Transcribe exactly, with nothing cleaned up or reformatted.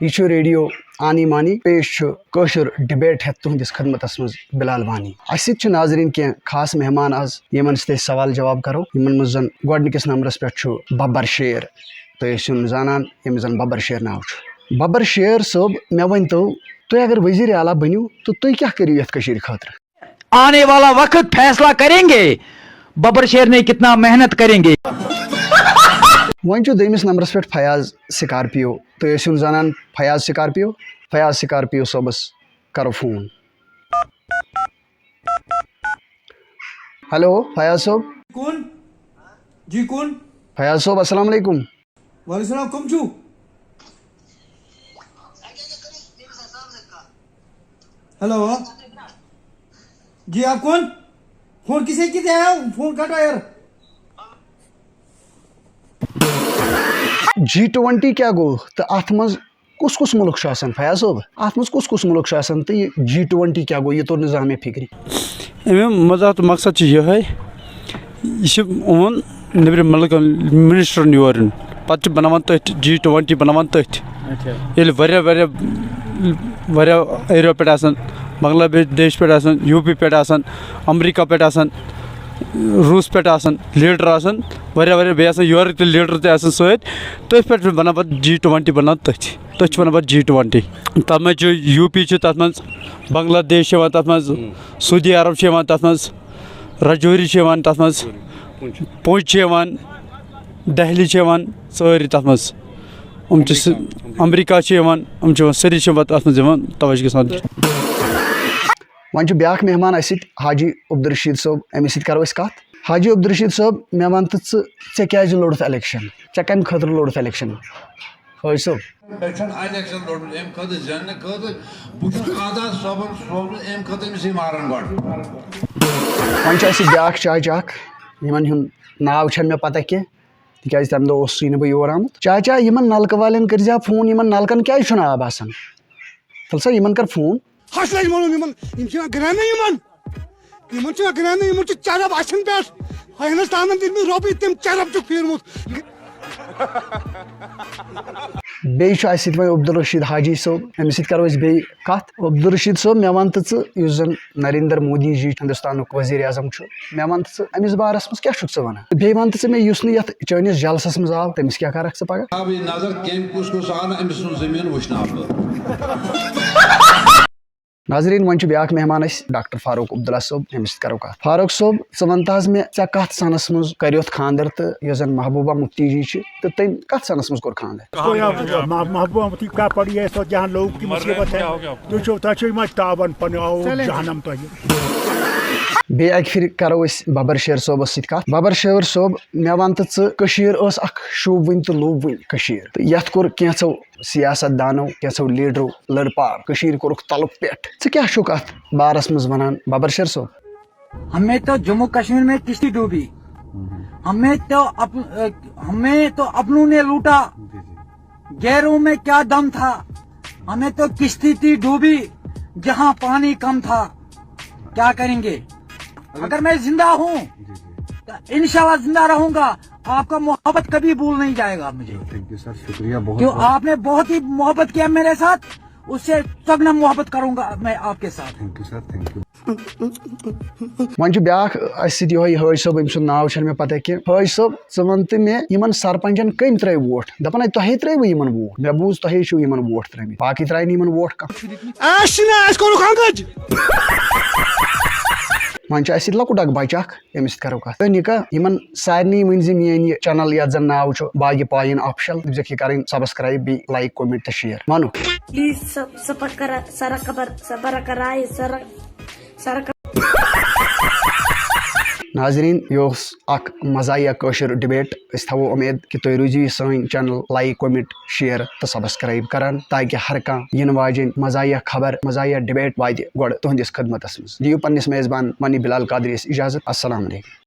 یہِ چھُ ریڈیو آنی مانی، پیش چھُ کٲشُر ڈبیٹ ہٮ۪تھ تُہنٛدِس خدمتس منٛز بلال وانی۔ اسہِ سۭتۍ چھِ ناظریٖن کینٛہہ خاص مہمان آز، یِمن سۭتۍ أسۍ سوال جواب کرو، یِمن منٛز زن گۄڈٕنِکِس نمبرس پٮ۪ٹھ چھُ ببر شیر۔ تُہۍ ٲسِو نہٕ زانان ییٚمِس زن ببر شیر ناو چھُ۔ ببر شیر صٲب، مےٚ ؤنۍ تو، تُہۍ اگر وزیر اعلیٰ بٔنِو تہٕ تُہۍ کیٛاہ کٔرِو یتھ کٔشیٖرِ خٲطرٕ؟ آنے والا وقت فیصلہ کریں گے، ببر شیر نے کتنا محنت کریں گے۔ وۄنۍ چھُ دوٚیمِس نمبرس پٮ۪ٹھ فیاض سکارپیو۔ تُہۍ ٲسِو نہٕ زانان فیاض سکارپیو؟ فیاض سکارپیو صٲبس کرو فون۔ ہیلو فیاض صٲب۔ کون؟ جی کون؟ فیاض صٲب، السلام علیکم۔ وعلیکم السلام، کم چھو؟ ہیلو۔ جی آپ کون؟ فون کسے کیتے آیا؟ فون کاٹو یار۔ جی ٹوینٹی کیٛاہ گوٚو تہٕ اتھ منٛز کُس کُس مُلک چھُ آسان؟ فیاض صٲب، اتھ منٛز کُس کُس مُلک چھُ آسان تہٕ یہِ جی ٹوینٹی کیٛاہ گوٚو، یہِ توٚر نہٕ زانٛہہ مےٚ فِکرِ۔ اَمیُک مزاق تہٕ مقصد چھُ یِہوٚے، یہِ چھُ یِوان نیٚبرِم مُلکَن منسٹرن یور یُن، پَتہٕ چھِ بَناوان تٔتھۍ جی ٹُوَنٹی بَناوان تٔتھۍ۔ ییٚلہِ واریاہ واریاہ واریاہ ایریا پٮ۪ٹھ آسان، بنگلہ دیش پٮ۪ٹھ آسان، یوٗ پی پٮ۪ٹھ آسان، امریکہ پٮ۪ٹھ آسان، روٗس پٮ۪ٹھ آسان، لیٖڈر آسان، واریاہ واریاہ بیٚیہِ آسان یورٕکۍ تہِ لیٖڈر تہِ آسان سۭتۍ، تٔتھۍ پٮ۪ٹھ چھِ بَنان پَتہٕ جی ٹُوَنٹی بَنان تٔتھۍ۔ تٔتھۍ چھِ وَنان پَتہٕ جی ٹُوَنٹی۔ تَتھ منٛز چھُ یوٗ پی چھُ تَتھ منٛز، بنگلہ دیش چھِ یِوان تَتھ منٛز، سعودی عرب چھِ یِوان تَتھ منٛز، رجوری چھِ یِوان تَتھ منٛز، پُنچ چھِ یِوان، دہلی چھِ یِوان، سٲری تَتھ منٛز۔ یِم چھِ سِ-، امریکہ چھِ یِوان، یِم چھِ یِوان، سٲری چھِ پَتہٕ اَتھ منٛز یِوان، تَوَے چھِ گژھان۔ وۄنۍ چھُ بیٛاکھ مہمان اَسہِ سۭتۍ، حاجی عبدالرشید صٲب، أمِس سۭتۍ کَرو أسۍ کَتھ۔ حاجی عبدالرشید صٲب، مےٚ وَن تہٕ ژٕ، ژےٚ کیٛازِ لوٚڑُتھ الیکشن؟ ژےٚ کَمہِ خٲطرٕ لوٚڑُتھ الیکشن؟ حٲج صٲب۔ مےٚ چھُنہٕ الیکشن لوٚڑمُت اَمہِ خٲطرٕ زیننہٕ خٲطرٕ، بہٕ چھُس احداد صٲبن سوزمُت اَمہِ خٲطرٕ أمِس یہِ مارن گۄڈٕ۔ وۄنۍ چھُ اَسہِ بیٛاکھ چاچا اکھ، یِمن ہُنٛد ناو چھَنہٕ مےٚ پتہ کینٛہہ، تِکیٛازِ تَمہِ دۄہ اوسُے نہٕ بہٕ یور آمُت۔ چاچا، یِمن نلکہٕ والٮ۪ن کٔرۍزِہا فون، یِمن نلکن کیٛازِ چھُنہٕ آب آسان؟ تَلہٕ سا، یِمن کر فون۔ ہَش لَجہِ ووٚنُم یِمن، یِم چھِنہ گرٛینٕے یِمن۔ یِمن چھُنہ گرٛینٕے، یِمن چھُ چرب اَچھن پٮ۪ٹھ۔ ہاے ہِندوستانن دِتمٕتۍ رۄبٕے تِم چرب چھُکھ پھیٖرمُت۔ بیٚیہِ چھُ اَسہِ سۭتۍ وۄنۍ عبدالرشید حاجی صٲب، أمِس سۭتۍ کرو أسۍ بیٚیہِ کتھ۔ عبدالرشید صٲب، مےٚ وَن تہٕ ژٕ، یُس زن نریندر مودی جی ہندوستانُک وزیر اعظم چھُ، مےٚ وَن تہٕ ژٕ، أمِس بارس منٛز کیٛاہ چھُکھ ژٕ وَنان؟ بیٚیہِ وَن تہٕ ژٕ مےٚ، یُس نہٕ یتھ چٲنِس جلسس منٛز آو، تٔمِس کیٛاہ کرکھ ژٕ پگاہ؟ آبٕے نظر کٔمۍ کُس کُس آو نہٕ أمۍ سُنٛد زٔمیٖن وٕچھناونہٕ۔ ناظریٖن، وۄنۍ چھُ بیٛاکھ مہمان اَسہِ، ڈاکٹر فاروق عبداللہ صٲب، أمِس سۭتۍ کرو کتھ۔ فاروق صٲب، ژٕ وَن تہٕ حظ مےٚ، ژےٚ کتھ سنس منٛز کریوتھ خانٛدر تہٕ یۄس زن محبوبہ مفتی جی چھِ، تہٕ تٔمۍ کتھ سنس منٛز کوٚر خانٛدر؟ کوئی آپ محبوبہ مفتی کا پڑی ہے، سو جہاں لوگ کی مصیبت ہے۔ تُہۍ چھِو، تۄہہِ چھِو یِمَے تاوَن پَنٕنۍ، آو جہنم تۄہہِ۔ بیٚیہِ اَکہِ پھِرِ کرو أسۍ ببر شیر صٲبس سۭتۍ کتھ۔ ببر شیر صٲب، مےٚ وَن تہٕ ژٕ، کٔشیٖر ٲس اکھ شوٗبوٕنۍ تہٕ لوٗبوٕنۍ کٔشیٖر، تہٕ یتھ کوٚر کینٛژھو سیاست دانو، کینٛژھو لیڈرو لٔڑ پار، کٔشیٖرِ کوٚرُکھ تلُک پٮ۪ٹھ۔ ژٕ کیٛاہ چھُکھ اتھ بارس منٛز وَنان، ببر شیر صٲب؟ ہمیں تو جموں کشمیر میں کشتی ڈوبی، ہمیں تو اپ-، ہمیں تو اپنوں نے لوٹا، غیروں میں کیا دم تھا، ہمیں تو کشتی تھی ڈوبی جہاں پانی کم تھا، کیا کریں گے؟ اگر میں زندہ ہوں تو انشاءاللہ زندہ رہوں گا، آپ کا محبت کبھی بھول نہیں جائے گا مجھے، تھینک یو سر، شکریہ بہت کیوں بہت۔ آپ نے بہت ہی محبت کیا میرے ساتھ، اس سے چگنا محبت کروں گا میں آپ کے ساتھ۔ Thank you sir, thank U. وۄنۍ چھُ بیٛاکھ اَسہِ سۭتۍ یِہوٚے حٲج صٲب، أمۍ سُنٛد ناو چھَنہٕ مےٚ پَتہ کینٛہہ۔ حٲج صٲب، ژٕ وَن تہٕ مےٚ، یِمَن سرپنچَن کٔمۍ ترٛٲوۍ ووٹ؟ دَپان ہے تۄہے ترٛٲوٕ یِمَن ووٹ۔ مےٚ بوٗز تۄہے چھِو یِمَن ووٹ ترٛٲومٕتۍ، باقٕے ترٛایہِ نہٕ یِمَن ووٹ کانٛہہ۔ اَسہِ چھِنہٕ، اَسہِ کوٚرُکھ اَنٛگَج۔ وۄنۍ چھُ اَسہِ سۭتۍ لۄکُٹ اَکھ بَچہٕ اَکھ، أمِس سۭتۍ کَرو کَتھ۔ تہٕ نِکاح، یِمَن سارنٕے ؤنۍ زِ میٛٲنۍ یہِ channel یَتھ زَن ناو چھُ باغِ پایِن official، دٔپۍزیٚکھ یہِ کَرٕنۍ subscribe، بیٚیہِ like، comment تہٕ share۔ مانو؟ Please sub-، subscribe، subscribe، subscribe۔ ناظریٖن، یہِ اوس اکھ مزاحیہ کٲشُر debate۔ أسۍ تھاوو اُمید کہِ تُہۍ روٗزِو یہِ سٲنۍ channel like، comment، share تہٕ subscribe کران، تاکہِ ہر کانٛہہ یِنہٕ واجیٚنۍ مزاحیہ خبر، مزاحیہ debate واتہِ گۄڈٕ تُہنٛدِس خدمتس منٛز۔ دِیِو پننِس میزبان منی بلال قادریَس اجازت۔ السلام علیکم۔